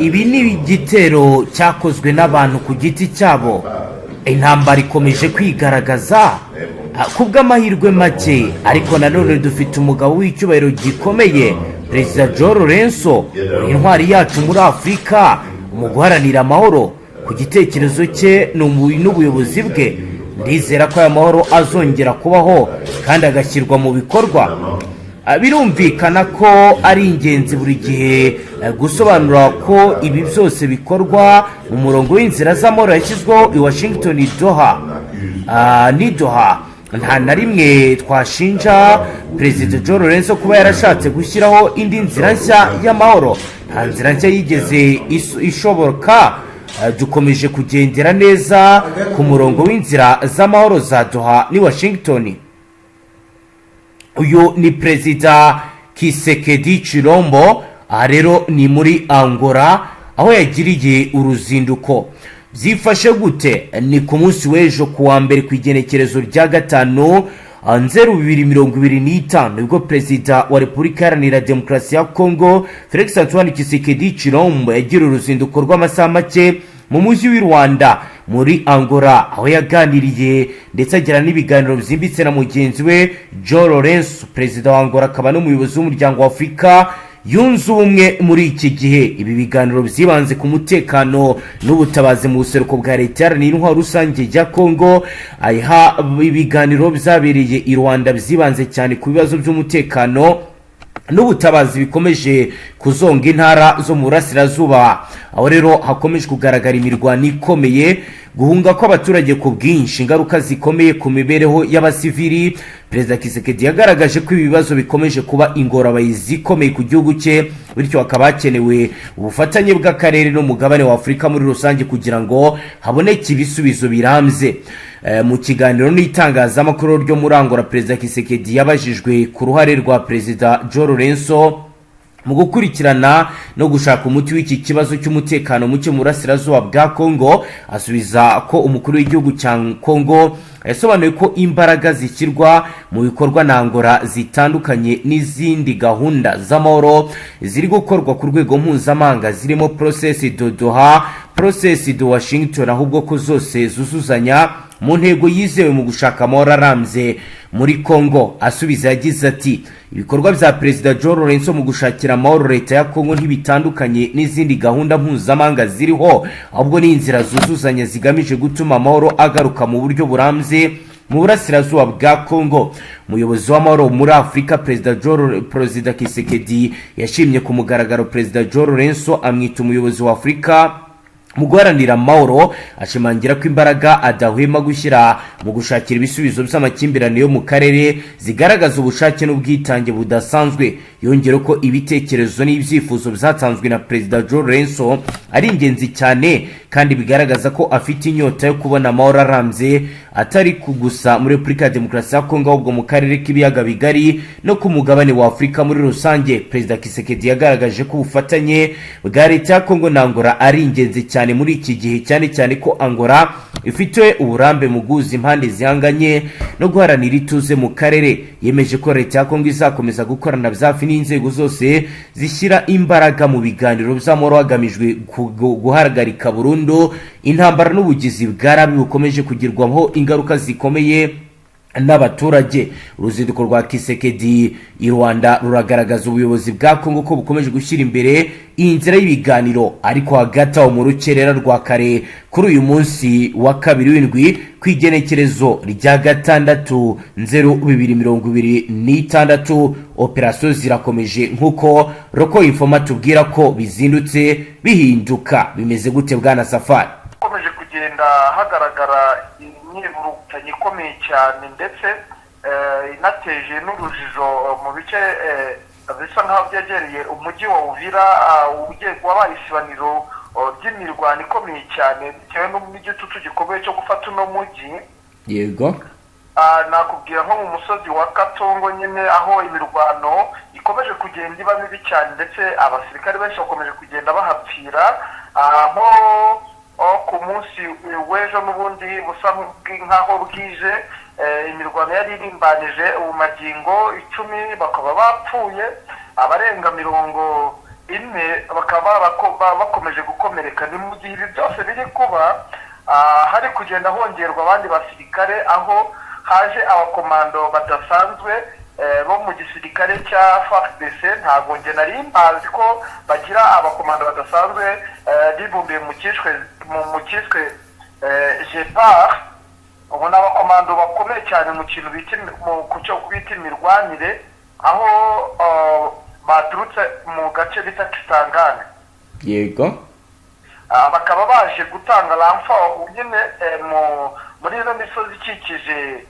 Ibi ni igitero cyakozwe n'abantu ku giti cyabo. Intambara ikomeje kwigaragaza ku bw'amahirwe make, ariko nanone dufite umugabo w'icyubahiro gikomeye, Perezida João Lourenço, intwari yacu muri Afurika mu guharanira amahoro. Ku gitekerezo cye n'ubuyobozi bwe, ndizera ko aya mahoro azongera kubaho kandi agashyirwa mu bikorwa. Birumvikana ko ari ingenzi buri gihe gusobanura ko ibi byose bikorwa mu murongo w'inzira z'amahoro yashyizweho i Washington, Doha ni Doha. Nta na rimwe twashinja Perezida João Lourenço kuba yarashatse gushyiraho indi nzira nshya y'amahoro. Nta nzira nshya yigeze ishoboka. Dukomeje kugendera neza ku murongo w'inzira z'amahoro za Doha ni Washington. Uyu ni Perezida Tshisekedi Tshilombo. Aha rero ni muri Angola aho yagiriye uruzinduko. Byifashe gute? Ni ku munsi w'ejo ku wa mbere, ku igenekerezo rya 5 Nzeri 2025, nibwo Perezida wa Repubulika Iharanira Demokarasi ya Kongo, Felix Antoine Tshisekedi Tshilombo, yagiriye uruzinduko rw'amasaha make mu mujyi w'i Luanda muri Angola, aho yaganiriye ndetse agira n'ibiganiro byimbitse na mugenzi we João Lourenço, Perezida wa Angola akaba n'umuyobozi w'Umuryango wa Afurika Yunze Ubumwe muri iki gihe. Ibi biganiro byibanze ku mutekano n'ubutabazi mu buseruko bwa Leta Iharanira Intwaro Rusange ya Kongo. Aha ibiganiro byabereye i Luanda byibanze cyane ku bibazo by'umutekano n'ubutabazi bikomeje kuzonga intara zo mu burasirazuba, aho rero hakomeje kugaragara imirwano ikomeye, guhunga kw'abaturage ku bwinshi, ingaruka zikomeye ku mibereho y'abasivili. Perezida Tshisekedi yagaragaje ko ibi bibazo bikomeje kuba ingorabahizi ikomeye ku gihugu cye, bityo hakaba hakenewe ubufatanye bw'akarere n'umugabane wa Afurika muri rusange kugira ngo haboneke ibisubizo birambye. Mu kiganiro n'itangazamakuru ryo muri Angola, Perezida Tshisekedi yabajijwe ku ruhare rwa Perezida João Lourenço mu gukurikirana no gushaka umuti w'iki kibazo cy'umutekano muke mu burasirazuba bwa Kongo. Asubiza ko umukuru w'igihugu cya Kongo yasobanuye ko imbaraga zishyirwa mu bikorwa na Angola zitandukanye n'izindi gahunda z'amahoro ziri gukorwa ku rwego mpuzamahanga, zirimo Processus de Doha, Processus de Washington, ahubwo ko zose zuzuzanya mu ntego yizewe mu gushaka amahoro arambye muri Congo. Asubiza yagize ati: "Ibikorwa bya Perezida João Lourenço mu gushakira amahoro leta ya Congo ntibitandukanye n'izindi gahunda mpuzamahanga ziriho, ahubwo ni inzira zuzuzanya zigamije gutuma amahoro agaruka mu buryo burambye mu burasirazuba bwa Congo." Umuyobozi w'amahoro muri Afurika, Perezida Tshisekedi yashimye ku mugaragaro Perezida João Lourenço, amwita umuyobozi wa Afurika mu guharanira amahoro, ashimangira ko imbaraga adahwema gushyira mu gushakira ibisubizo by'amakimbirane yo mu karere zigaragaza ubushake n'ubwitange budasanzwe. Yongera ko ibitekerezo n'ibyifuzo byatanzwe na Perezida João Lourenço ari ingenzi cyane kandi bigaragaza ko afite inyota yo kubona amahoro arambye, atari ku gusa muri Repubulika ya Demokarasi ya Kongo, ahubwo mu karere k'Ibiyaga Bigari no ku mugabane wa Afurika muri rusange. Perezida Tshisekedi yagaragaje ko ubufatanye bwa leta ya Kongo na Angola ari ingenzi cyane muri iki gihe, cyane cyane ko Angola ifite uburambe mu guhuza impande zihanganye no guharanira ituze mu karere. Yemeje ko leta ya Kongo izakomeza gukorana bya hafi n'inzego zose zishyira imbaraga mu biganiro by'amahoro, hagamijwe guhagarika burundu intambara n'ubugizi bwa nabi bukomeje kugirwaho ingaruka zikomeye n'abaturage. Uruzinduko rwa Tshisekedi i Luanda ruragaragaza ubuyobozi bwa Kongo ko bukomeje gushyira imbere iyi nzira y'ibiganiro. Ariko hagati aho, mu rukerera rwa kare kuri uyu munsi wa kabiri w'indwi, ku igenekerezo rya 6 Nzeri 2026, operasiyo zirakomeje nk'uko Roko Infoma tubwira ko bizindutse bihinduka. Bimeze gute, bwana Safari? Hakomeje kugenda hagaragara imyivurugutanyo ikomeye cyane, ndetse inateje n'urujijo mu bice bisa nk'aho byegereye umujyi wa Uvira, ugiye wabaye isibaniro ry'imirwano ikomeye cyane bitewe n'igitutu gikomeye cyo gufata uno mujyi. Nakubwira nko mu musozi wa Katongo nyine, aho imirwano ikomeje kugenda iba mibi cyane, ndetse abasirikare benshi bakomeje kugenda bahapfira. Nko ku munsi w'ejo n'ubundi busa nk'aho bwije, imirwano yari irimbanije, ubu magingo 10 bakaba bapfuye, abarenga mirongo 4 bakaba bakomeje gukomereka. Ni mu gihe ibi byose biri kuba, hari kugenda hongerwa abandi basirikare, aho haje abakomando badasanzwe bo mu gisirikare cya FARDC. Ntabwo njye nari mbazi ko bagira abakomando badasanzwe bibumbiye mu cyiswe Gepard. Ubu ni abakomando bakomeye cyane mu kintu bita ku cyo bita imirwanire, aho baturutse mu gace bita Kisangani. Bakaba baje gutanga renfort nyine muri ino misozi ikikije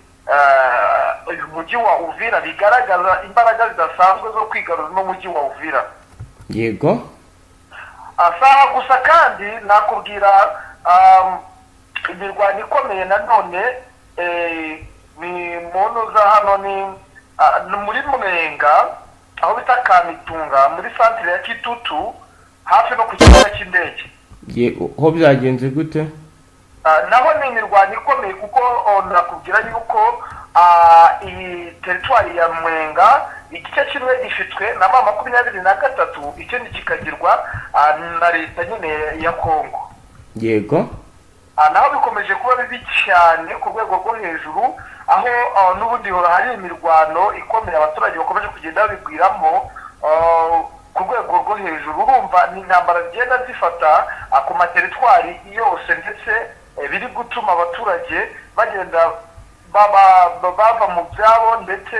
uyu mujyi wa Uvira, bigaragaza imbaraga zidasanzwe zo kwigarura n'umujyi wa Uvira. Asaha gusa kandi nakubwira imirwano ikomeye nanone ni muntu uza hano ni muri Mwenga, aho bita Kamitunga, muri santire ya Kitutu, hafi no ku kibuga cy'indege. Ho byagenze gute? Naho ni imirwano ikomeye, kuko nakubwira yuko iyi teritwari ya Mwenga igice kimwe gifitwe na M23, ikindi kikagirwa na leta nyine ya Kongo. Naho bikomeje kuba bibi cyane ku rwego rwo hejuru, aho n'ubundi hari imirwano ikomeye, abaturage bakomeje kugenda babigwiramo ku rwego rwo hejuru. Urumva ni intambara zigenda zifata ku materitwari yose, ndetse biri gutuma abaturage bagenda bava mu byabo, ndetse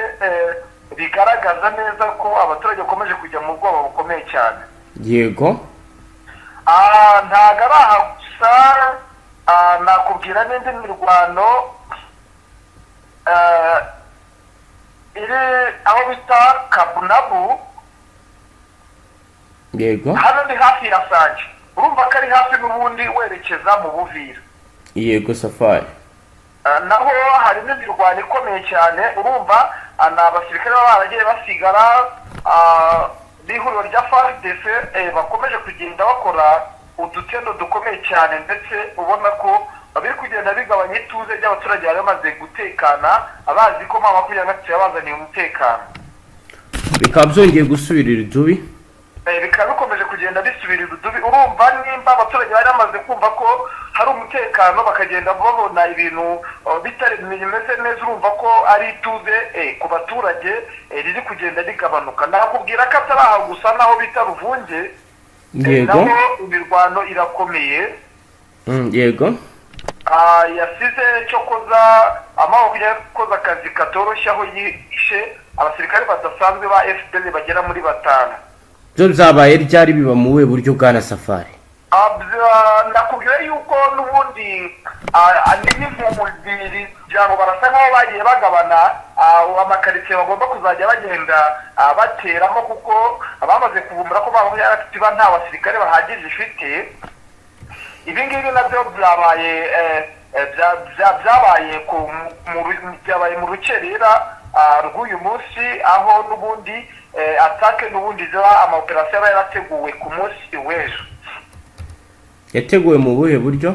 bigaragaza neza ko abaturage bakomeje kujya mu bwoba bukomeye cyane. Ntabwo ari aha gusa, nakubwira n'indi mirwano iri aho bita Kabunabu. Hano ni hafi ya Sake, urumva ko ari hafi n'ubundi werekeza mu Buvira. Yego, Safari. Naho hari n'imirwano ikomeye cyane. Urumva ni abasirikare baba baragiye basigara n'ihuriro rya FARDC, bakomeje kugenda bakora udutendo dukomeye cyane, ndetse ubona ko biri kugenda bigabanya ituze ry'abaturage bari bamaze gutekana, bazi ko M23 yabazaniye umutekano. Bikaba byongeye gusubirira idubi. Bikaba bikomeje kugenda bisubira irudubi. Urumva nimba abaturage bari bamaze kumva ko hari umutekano, bakagenda babona ibintu bitari bimeze neza, urumva ko ari ituze ku baturage riri kugenda rigabanuka. Nakubwira ko atari aha gusa, n'aho bita Ruvunge naho imirwano irakomeye. Yasize cyokoza amaboko yakoze akazi katoroshye, aho yishe abasirikare badasanzwe ba FDL bagera muri 5. Byo byabaye ryari? Biba mu buhe buryo, bwana Safari? Nakubwira yuko n'ubundi n'impunzi kugira ngo barasa nk'aho bagiye bagabana amakaritsiye bagomba kuzajya bagenda bateramo, kuko bamaze kuvumbura ko ba nta basirikare bahagije ifite. Ibi ngibi nabyo byabaye byabaye mu rukerera rw'uyu munsi, aho n'ubundi attaque n'ubundi ziba amaoperasiyo aba yarateguwe ku munsi w'ejo. Yateguwe mu buhe buryo?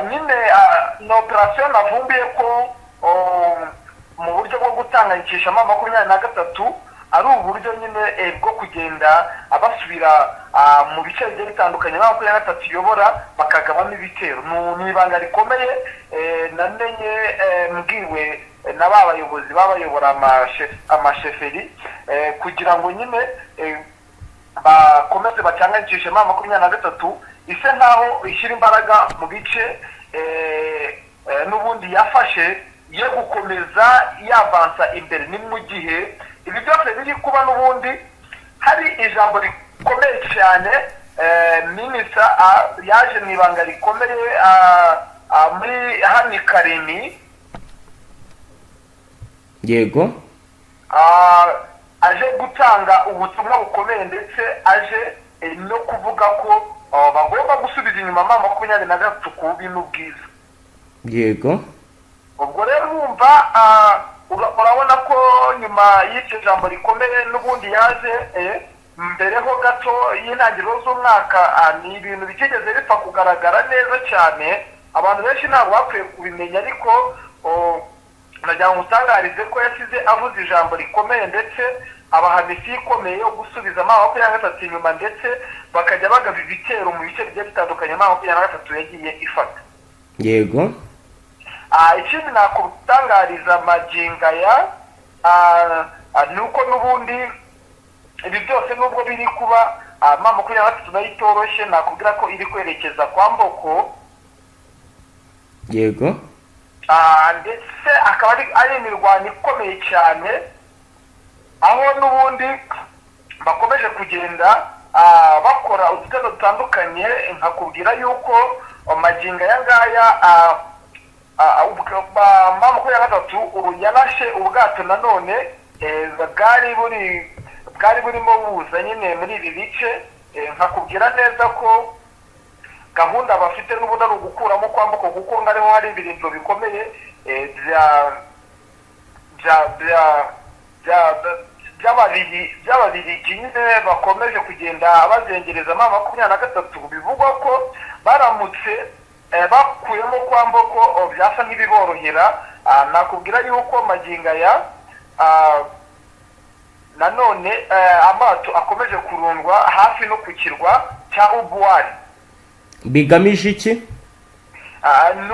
Nyine ni operasiyo navumbuye ko mu buryo bwo gutanganyikisha M23 ari uburyo nyine bwo kugenda basubira mu bice bigiye bitandukanye M23 iyobora, bakagabamo ibitero. Ni ibanga rikomeye namenye mbwiwe na ba bayobozi babayobora amasheferi kugira ngo nyine bakomeze bacanganyikishe M23, ise nkaho ishyira imbaraga mu bice n'ubundi yafashe yo gukomeza yavansa imbere. Ni mu gihe ibi byose biri kuba, n'ubundi hari ijambo rikomeye cyane minisita yaje mu ibanga rikomeye muri hano i Karemi. Aje gutanga ubutumwa bukomeye, ndetse aje no kuvuga ko bagomba gusubiza inyuma M23 ku bubi n'ubwiza. Ubwo rero urumva urabona ko nyuma y'iryo jambo rikomeye n'ubundi yaje mbere ho gato y'intangiriro z'umwaka, ni ibintu bitigeze bipfa kugaragara neza cyane, abantu benshi ntabwo bapfuye kubimenya, ariko nagira ngo utangarize ko yasize avuze ijambo rikomeye ndetse. abaha misiyo ikomeye yo gusubiza M23 inyuma, ndetse bakajya bagaba ibitero mu bice bigiye bitandukanye M23 yagiye ifata. Ikindi nakutangariza magingo aya ni uko n'ubundi ibi byose nubwo biri kuba, M23 nayo itoroshye. Nakubwira ko iri kwerekeza kwa Mboko. Ndetse akaba ari imirwano ikomeye cyane, aho n'ubundi bakomeje kugenda bakora udutego dutandukanye. Nkakubwira yuko magingo aya ngaya M23 ubu yarashe ubwato nanone bwari burimo buza nyine muri ibi bice. Nkakubwira neza ko gahunda bafite n'ubundi ari ugukuramo kwambuka, kuko ngariho hari ibirindiro bikomeye bya by'Ababirigi nyine bakomeje kugenda bazengereza M23. Bivugwa ko baramutse bakuyemo kwa Mboko byasa nk'ibiborohera. Nakubwira yuko magingo aya nanone amato akomeje kurundwa hafi no ku kirwa cya Ubuwari. Bigamije iki? Ni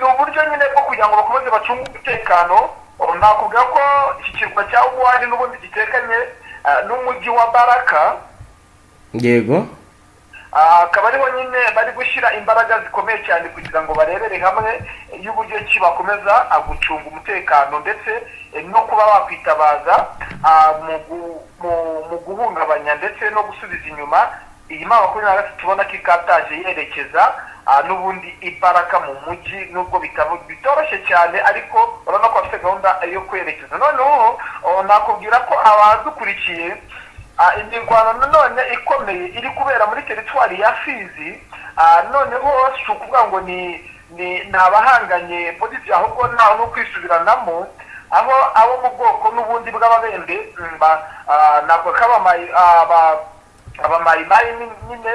uburyo nyine bwo kugira ngo bakomeze bacunge umutekano. Nakubwira ko iki kirwa cya Ubuwari n'ubundi gitekanye n'umujyi wa Baraka. Akaba ariho nyine bari gushyira imbaraga zikomeye cyane kugira ngo barebere hamwe y'uburyo ki bakomeza gucunga umutekano, ndetse no kuba bakwitabaza mu guhungabanya ndetse no gusubiza inyuma iyi M23 ubona ko ikataje yerekeza n'ubundi ibaraka mu mujyi, nubwo bitoroshye cyane, ariko urabona ko bafite gahunda yo kwerekeza. Noneho nakubwira ko abadukurikiye, imirwano nanone ikomeye iri kubera muri teritwari ya Fizi. Noneho si ukuvuga ngo ni abahanganye polisi, ahubwo ntaho no kwisubiranamo, aho abo mu bwoko n'ubundi bw'Ababembe, ntabwo ko Abamayimayi nyine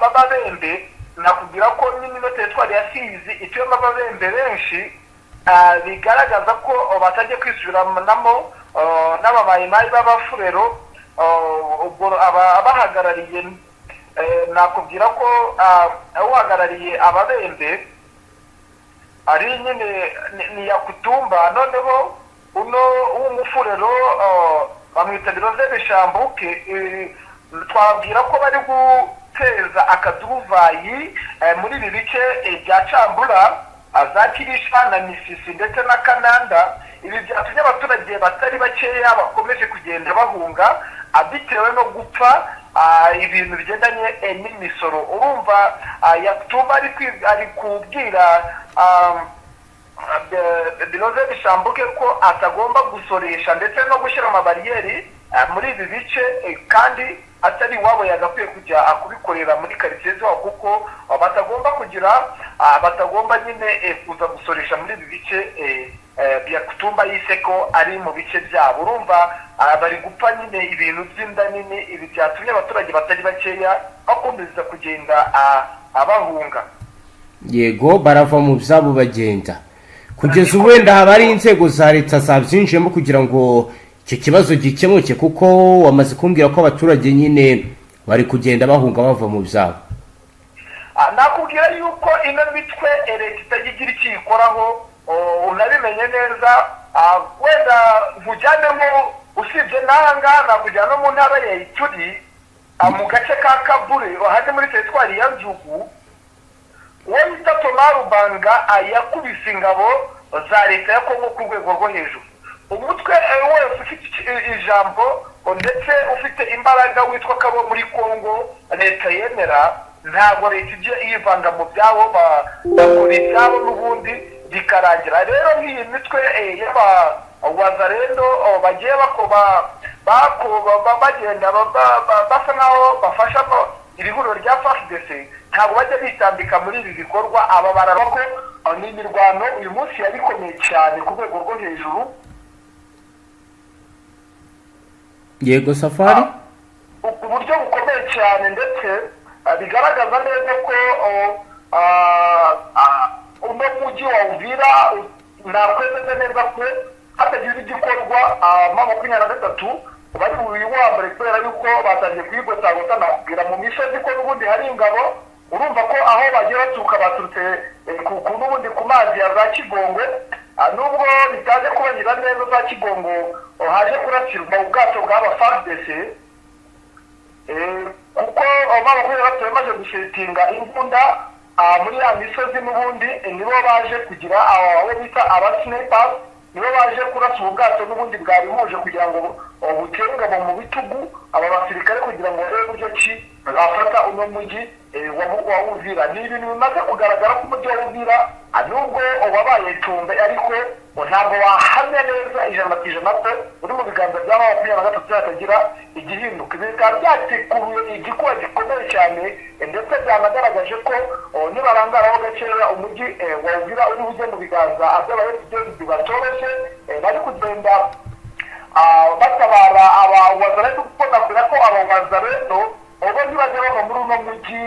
b'Ababembe. Nakubwira ko nyine ino teritwari ya Fizi ituyemo Ababembe benshi, bigaragaza ko batajya kwisubiranamo n'Abamayimayi b'Abafurero. Ubwo abahagarariye, nakubwira ko uhagarariye Ababembe ari nyine ni Yakutumba, noneho uno w'Umufurero bamwita Biroze Bishambuke. Twabwira ko bari guteza akaduruvayi muri ibi bice bya Cambura, za Kirisha na Misisi ndetse na Kananda. Ibi byatumye abaturage batari bakeya bakomeje kugenda bahunga bitewe no gupfa ibintu bigendanye n'imisoro. Urumva Yakutumba ari kubwira Biroze Bishambuke ko atagomba gusoresha ndetse no gushyira amabariyeri muri ibi bice, kandi atari iwabo yagakwiye kujya kubikorera muri karitsiye zabo, kuko batagomba kugira batagomba nyine kuza gusoresha muri ibi bice bya Kutumba yise ko ari mu bice byabo. Urumva bari gupfa nyine ibintu by'inda nini. Ibi byatumye abaturage batari bakeya bakomeza kugenda bahunga. Yego, barava mu byabo bagenda. Kugeza ubu wenda haba hari inzego za leta zabyinjiyemo kugira ngo icyo kibazo gikemuke, kuko wamaze kumbwira ko abaturage nyine bari kugenda bahunga bava mu byabo. Nakubwira yuko ino mitwe leta itajya igira icyo iyikoraho. Unabimenye neza, wenda nkujyanemo, usibye n'aha ngaha nakujyana no mu ntara ya Ituri, mu gace ka Kabure, ahandi muri teritwari ya Njugu. Uwo bita Toma Rubanga yakubise ingabo za leta ya Kongo ku rwego rwo hejuru. Umutwe wese ufite ijambo ndetse ufite imbaraga witwa kabo muri Kongo leta yemera, ntabwo leta ijya yivanga mu byabo, bakora ibyabo n'ubundi bikarangira. Rero nk'iyi mitwe y'Abawazarendo bagiye bagenda basa nkaho bafasha iri huriro rya FARDC, ntabwo bajya bitambika muri ibi bikorwa. Aba baraba ko ni imirwano uyu munsi yari ikomeye cyane ku rwego rwo hejuru. Yego, Safari. Ku buryo bukomeye cyane, ndetse bigaragaza neza ko uno mujyi wa Uvira nakwemeza neza ko Hatagize igikorwa, M23 bari buyiwambure, kubera yuko batangiye kuyigotagota. Nakubwira mu misozi ko n'ubundi hari ingabo. Urumva ko aho bagiye baturuka, baturutse n'ubundi ku mazi ya za Kigongwe. Nubwo bitaje kubanyura neza za Kigongo, haje kurasirwa ubwato bw'aba FARDC, kuko M23 yamaze gusetinga imbunda muri ya misozi. N'ubundi nibo baje kugira abo bita aba snipers, nibo baje kurasa ubu bwato n'ubundi bwari buje kugira ngo butere ingabo mu bitugu aba basirikare, kugira ngo barebe uburyo ki bafata uno mujyi wa Uvira. Ni ibintu bimaze kugaragara ko umujyi wa Uvira, nubwo wabaye tumbe, ariko ntabwo wahamya neza 100% ko uri mu biganza bya M23 hatagira igihinduka. Ibi bikaba byatikuruye igikuba gikomeye cyane, ndetse byanagaragaje ko nibarangaraho gakeya umujyi wa Uvira uri bujye mu biganza by'aba FDLB batoroshye, bari kugenda batabara aba Wazalendo, kuko nakubwira ko aba Wazalendo ubu ntibajya bava muri uno mujyi.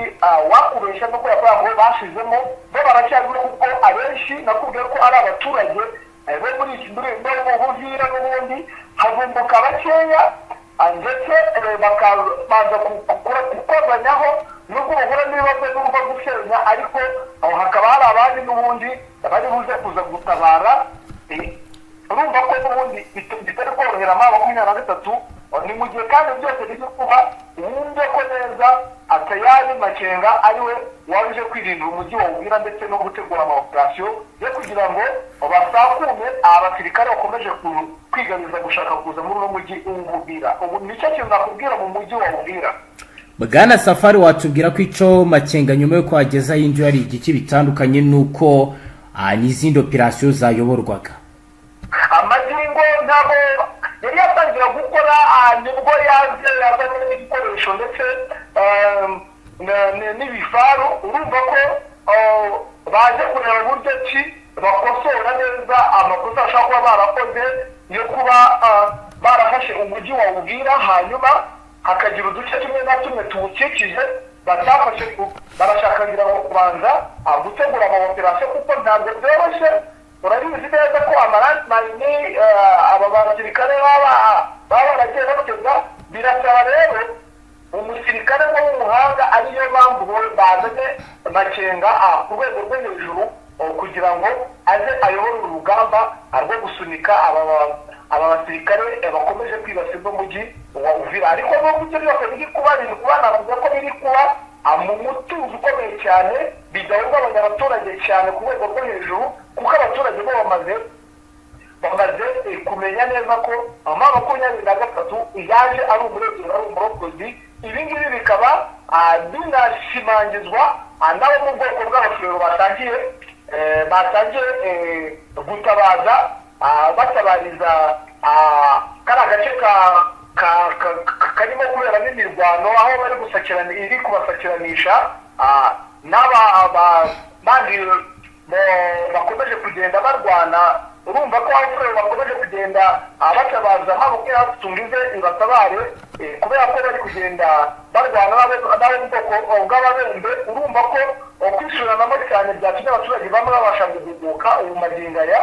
Wakubesha no kubera ko bashizemo bo baracyarimo, kuko abenshi nakubwiye ko ari abaturage bo muri iki muri mu Buvira. N'ubundi havumbuka bakeya, ndetse bakabanza gukozanyaho, nubwo bahura n'ibibazo n'uruva gusenya, ariko aho hakaba hari abandi n'ubundi bari buze kuza gutabara. Urumva ko n'ubundi bitari korohera M23. Ni mu gihe kandi byose biri kuba, wumve ko neza atayari Makenga ariwe waje kwirindira umujyi wa Uvira, ndetse no gutegura ama operasiyo yo kugira ngo basakume abasirikare bakomeje kwigabiza gushaka kuza muri uno mujyi w'Uvira. Ubu nicyo kintu nakubwira mu mujyi wa Uvira. Bwana Safari, watubwira ko icyo Makenga nyuma yo kuhagezaho indyo hari igiki bitandukanye n'uko n'izindi operasiyo zayoborwaga? Amagingo ntabwo yari yatangira gukora, nibwo yaje yazanye n'ibikoresho ndetse n'ibifaru. Urumva ko baje kureba uburyo ki bakosora neza amakosa bashobora kuba barakoze yo kuba barafashe umujyi wa Uvira, hanyuma hakagira uduce tumwe na tumwe tuwukikije batafashe. Barashaka ngira ngo kubanza gutegura ama operasiyo, kuko ntabwo byoroshye. Urabizi neza ko ama landmine aba basirikare baba baragiye batega, birasaba rero umusirikare wo w'umuhanga, ariyo mpamvu bazanye Makenga ku rwego rwo hejuru, kugira ngo aze ayobore urugamba rwo gusunika aba basirikare bakomeje kwibasira umujyi wa Uvira. Ariko nubwo ibyo byose biri kuba, biri kuba, navuga ko biri kuba mu mutuzo ukomeye cyane, bidahungabanya abaturage cyane ku rwego rwo hejuru, kuko abaturage bo bamaze kumenya neza ko M23 yaje ari umurengero, ari umurokozi. Ibi ngibi bikaba binashimangizwa nabo mu bwoko bw'Abafurero batangiye gutabaza, batabariza kariya gace karimo kuberamo imirwano, aho bari gusakirana, iri kubasakiranisha n'aba bandi bakomeje kugenda barwana. Urumva ko Abafurero bakomeje kugenda batabaza haba tungize ibatabare, kubera ko bari kugenda barwana n'abo mu bwoko bw'Ababembe. Urumva ko kwisuranamo cyane byatumye abaturage bamwe babasha guhuguka. Ubu magingo aya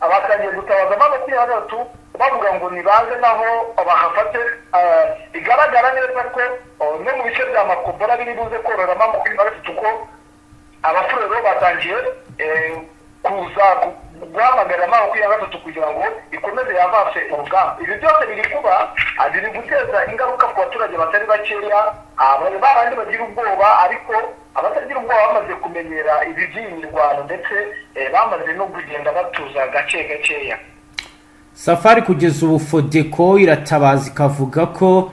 batangiye gutabaza M23, bavuga ngo nibaze naho bahafate. Bigaragara neza ko no mu bice bya Makobola biri buze korora M23, ko Abafurero batangiye kuza guhamagarira M23 kugira ngo ikomeze yavase urugamba. Ibi byose biri kuba, biri guteza ingaruka ku baturage batari bakeya, babandi bagira ubwoba, ariko abatagira ubwoba bamaze kumenyera ibi by'iyi mirwano, ndetse bamaze no kugenda batuza gake gakeya. Safari, kugeza ubu Fodeko iratabaza ikavuga ko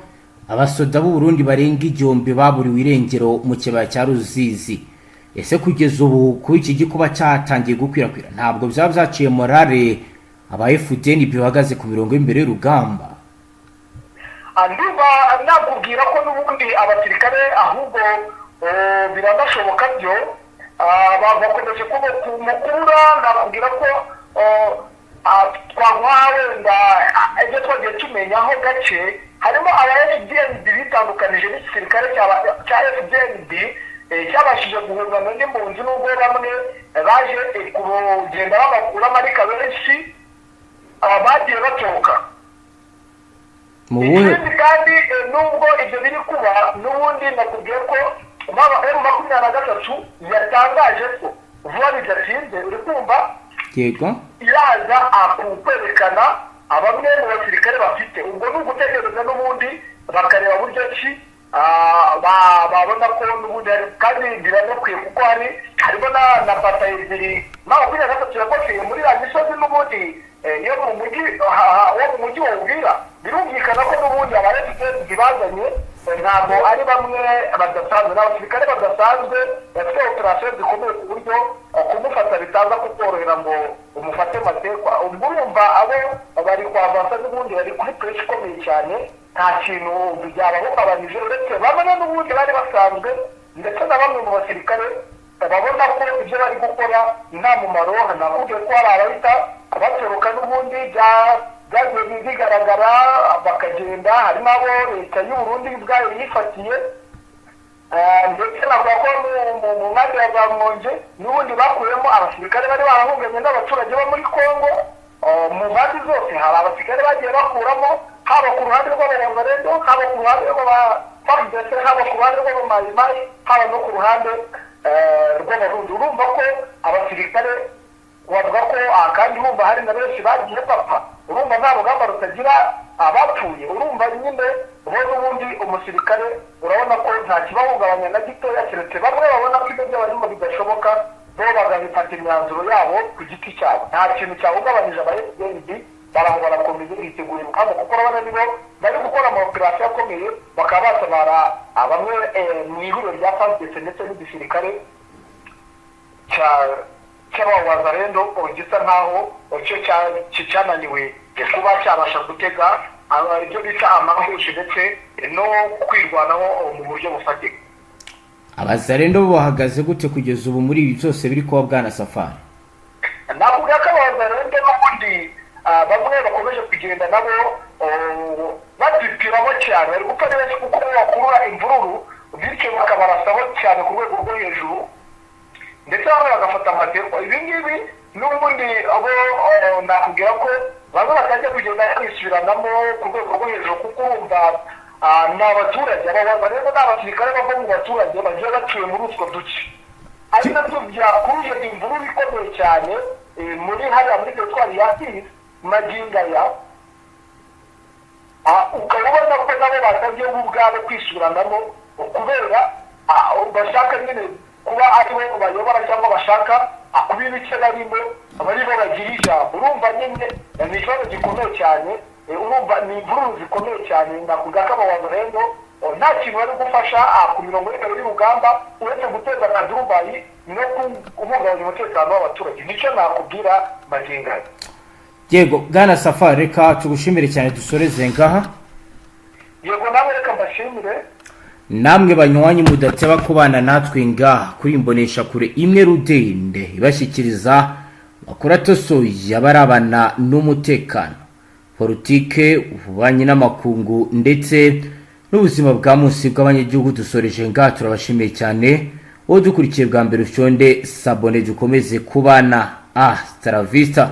abasoda b'u Burundi barenga 1000 baburiwe irengero mu kibaya cya Ruzizi. Ese kugeza ubu kuba iki gikuba cyatangiye gukwirakwira ntabwo byaba byaciye morale aba FDNB bahagaze ku mirongo y'imbere y'urugamba? Ndumva nakubwira ko n'ubundi abasirikare ahubwo biranashoboka byo bakomeje mukura. Nakubwira ko twaguha wenda ibyo twagiye tumenyaho gake, harimo aba FDNB bitandukanije n'igisirikare cya FDNB, cyabashije guhungana n'impunzi, nubwo bamwe baje kugenda babakuramo, ariko abenshi bagiye batoroka. Mu buhe? Ikindi kandi, nubwo ibyo biri kuba, n'ubundi nakubwiye ko baba M23 yatangaje ko vuba bidatinze, uri kumva? Yego. Iraza kwerekana bamwe mu basirikare bafite. Ubwo ni ugutegereza n'ubundi bakareba buryo ki babona ko n'ubundi hari, kandi biranakwiye kuko harimo na batayo ebyiri M23 yakoteye muri ya misozi n'ubundi yo mu mujyi wo mu mujyi wa Uvira. Birumvikana ko n'ubundi aba FDLR bazanye ntabwo ari bamwe badasanzwe, ni abasirikare badasanzwe bafite operasiyo zikomeye, ku buryo kumufata bitaza kukorohera ngo umufate matekwa. Ubwo urumva abo bari kwavansa n'ubundi bari kuri pressure ikomeye cyane, nta kintu byabahungabanyije, uretse bamwe n'ubundi bari basanzwe, ndetse na bamwe mu basirikare babona ko ibyo bari gukora nta mumaro. Nakubwiye ko hari abahita batoroka n'ubundi, byagiye bigaragara, bakagenda. Hari n'abo leta y'u Burundi ubwayo yifatiye, ndetse navuga ko mu nkambi ya za Mwonge n'ubundi bakuyemo abasirikare bari barahunganye n'abaturage bo muri Congo. Mu mpande zose hari abasirikare bagiye bakuramo, haba ku ruhande rw'Abanyamurenge, haba ku ruhande rw'aba FARDC, haba ku ruhande rw'Abamayimayi, haba no ku ruhande rw'Abarundi. Urumva ko abasirikare bavuga ko kandi urumva hari na benshi bagiye bapfa. Urumva nta rugamba rutagira abapfuye. Urumva nyine bo n'ubundi umusirikare urabona ko nta kibahungabanya na gitoya, keretse bamwe babona ko ibyo by'abarimo bidashoboka, bo bagabifata imyanzuro yabo ku giti cyabo. Nta kintu cyahungabanyije aba FDNB, baraho barakomeye, biteguye urugamba, kuko urabona nibo bari gukora ama operasiyo akomeye, bakaba batabara bamwe mu ihuriro rya FARDC ndetse n'igisirikare cy'Abawazarendo gisa nkaho cyo cyananiwe kuba cyabasha gutega ibyo bita amahushe ndetse no kwirwanaho mu buryo bufatika. Abazarendo bo bahagaze gute kugeza ubu muri ibi byose biri kuba, bwana Safari? Navuga ko Abazarendo n'ubundi bamwe bakomeje kugenda nabo badipiramo cyane. Bari gupfa ari benshi kuko bakurura imvururu, bityo bakabarasaho cyane ku rwego rwo hejuru, ndetse bamwe bagafata amatekwa. Ibi ngibi n'ubundi abo nakubwira ko bamwe batangiye kugenda bisubiranamo ku rwego rwo hejuru, kuko urumva ni abaturage. Aba rero ni abasirikare bava mu baturage bagiye batuye muri utwo duce, ari nabyo byakuruje imvururu ikomeye cyane muri hariya muri teritwari ya Fizi magingo aya. Ukaba ubona ko nabo batangiye bo ubwabo kwisubiranamo kubera bashaka nyine kuba aribo bayobora, cyangwa bashaka kuba ibice barimo bari bo bagira ijambo. Urumva nyine ni ikibazo gikomeye cyane. Urumva ni imvururu zikomeye cyane. Nakuvuga ko Abawazarendo nta kintu bari gufasha ku mirongo y'imbere y'urugamba uretse guteza akaduruvayi no guhungabanya umutekano w'abaturage. Nicyo nakubwira magingo aya. Yego, bwana Safari, reka tugushimire cyane, dusoreze ngaha. Yego, nawe reka mbashimire. Namwe banywanyi mudateba kubana natwe ngaha kuri imbonesha kure imwe rudende ibashyikiriza amakuru atosoye abarabana n'umutekano, politike, ububanyi n'amakungu ndetse n'ubuzima bwa munsi bw'abanyagihugu, dusoreje ngaha. Turabashimiye cyane. Wowe dukurikiye bwa mbere, ufyonde s'abonner, dukomeze kubana. Hasta la vista.